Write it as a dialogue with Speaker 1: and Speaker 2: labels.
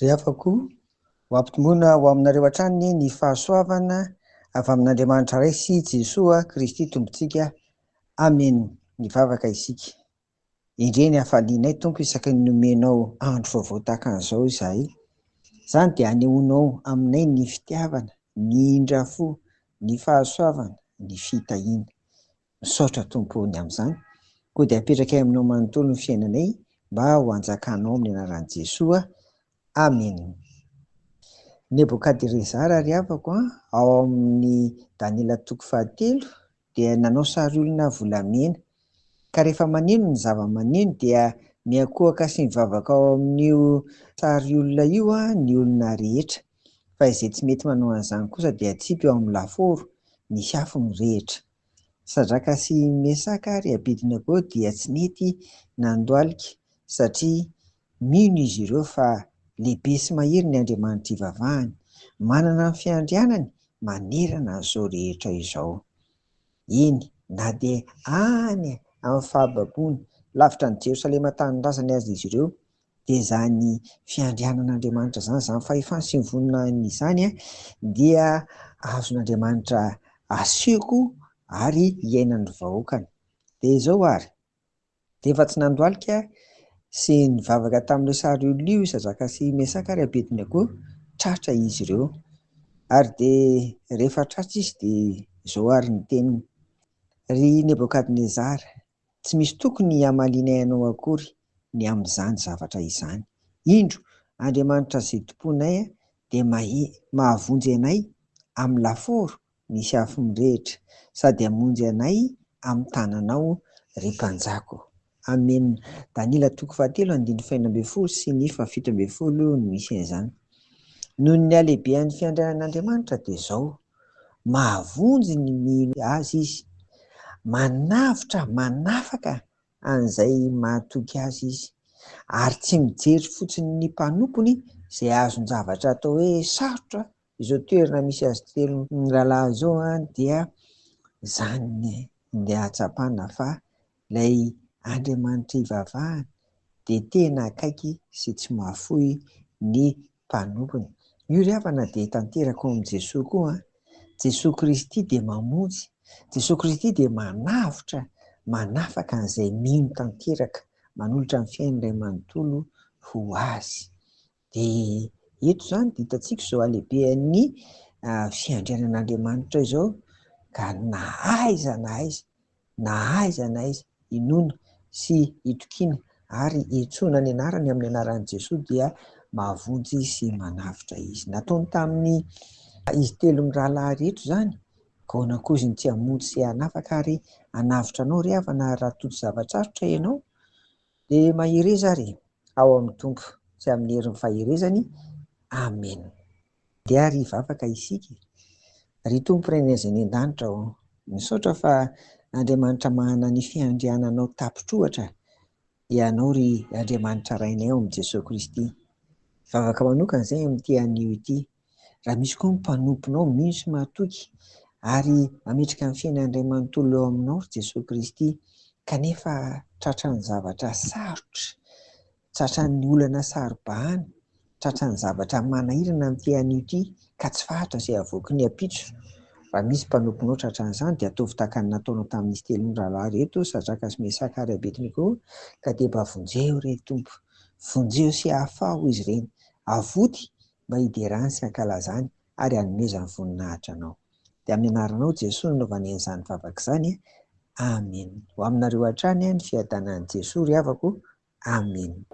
Speaker 1: Ry havako, ho ampitomboina ho aminareo hatrany anie ny fahasoavana avy amin'Andriamanitra Ray sy Jesoa Kristy Tompontsika. Amena. Mivavaka isika. Endrey ny hafalianay Tompo isaky ny nomenao andro vaovao tahaka an'izao izahay. Izany dia anehoanao aminay ny fitiavana, ny indra-fo, ny fahasoavana, ny fitahiana. Misaotra Tompo o ny amin'izany. Koa dia apetrakay aminao manontolo ny fiainanay mba ho anjakanao amin'ny anaran'i Jesoa. Amen. Nebokadrezara ry havako a, ao amin'ny Daniela toko fahatelo dia nanao sary olona volamena. Ka rehefa maneno ny zava-maneno dia miankohoka sy mivavaka ao amin'io sary olona io ny olona rehetra. Fa izay tsy mety manao an'izany kosa dia atsipy ao amin'ny lafaoro misy afo mirehitra. Sadraka sy Mesaka ary Abednego dia tsy nety nandohalika satria mino izy ireo fa lehibe sy mahery ny Andriamanitra ivavahany, manana ny fiandrianany manerana an'izao rehetra izao. Eny, na dia any amin'ny fahababoana lavitra an'i Jerosalema tanindrazany aza izy ireo, dia izany fiandrianan'Andriamanitra izany, izany fahefany sy ny voninahiny izany dia azon'Andriamanitra aseho ary iainan'ny vahoakany. Dia izao ary, dia efa tsy nandohalika sy nivavaka tamin'ilay sary olona io i Sadraka sy i Mesaka ary Abednego, tratra izy ireo. Ary dia rehefa tratra izy dia izao ary ny teniny, Ry Nebokadnezara, Tsy misy tokony hamalianay anao akory ny amin'izany zavatra izany. Indro, Andriamanitra izay tompoinay dia mahavonjy anay amin'ny lafaoro misy afo mirehitra, sady hamonjy anay amin'ny tananao, ry mpanjaka ô. Amena. Daniela toko fahatelo andininy fahenina ambin'ny folo sy ny fahafito ambin'ny folo no misy an'izany. Noho ny halehibehan'ny fiandrianan'Andriamanitra dia izao, Mahavonjy ny mino Azy Izy. Manavotra, manafaka an'izay mahatoky Azy Izy. Ary tsy mijery fotsiny ny mpanompony izay azon-javatra atao hoe sarotra izao toerana misy azy telo mirahalahy izao dia izany ny ahatsapana fa ilay Andriamanitra ivavahana dia tena akaiky sy tsy mahafoy ny mpanompony. Io ry havana dia tanteraka ao amin'i Jesoa koa an. Jesoa Kristy dia mamonjy, Jesoa Kristy dia manavotra, manafaka an'izay mino tanteraka, manolotra ny fiainany iray manontolo ho Azy. Dia eto izany dia hitantsika izao halehibehan'ny fiandrianan'Andriamanitra izao ka na aiza na aiza, na aiza na aiza inoana sy itokiana ary iantsoana ny anarany amin'ny anaran'i Jesoa dia mahavonjy sy manavotra izy. Nataony tamin'ny izy telo mirahalahy ireto izany, ka ahoana koa izy no tsy hamonjy sy hanafaka ary hanavotra anao ry havana raha tojo zava-tsarotra ianao? Dia mahereza ary ao amin'ny Tompo sy amin'ny herin'ny faherezany. Amena. Dia ary hivavaka isika e. Ry Tompo Rainay izay any an-danitra ô, misaotra fa Andriamanitra manana ny fiandriananao tapitr'ohatra Ianao ry Andriamanitra Rainay ao amin'i Jesoa Kristy. Vavaka manokana izay amin'ity anio ity. Raha misy koa ny mpanomponao mino sy mahatoky ary mametraka ny fiainany iray manontolo eo aminao ry Jesoa Kristy kanefa tratran'ny zavatra sarotra, tratran'ny olana saro-bahana, tratran'ny zavatra manahirana amin'ity anio ity ka tsy fahatra izay havoaky ny ampitso. Raha misy mpanomponao tratran'izany dia ataovy tahaka ny nataonao tamin'izy telo mirahalahy ireto, Sadraka sy Mesaka ary Abednego, ka dia mba vonjeo re Tompo, vonjeo sy afaho izy ireny, avoty mba hiderany sy hankalazany ary hanomezany voninahitra Anao. Dia amin'ny anaranao Jesoa no nanaovanay an'izany vavaka izany. Amen. Ho aminareo hatrany ny fiadanan'i Jesoa ry havako. Amen.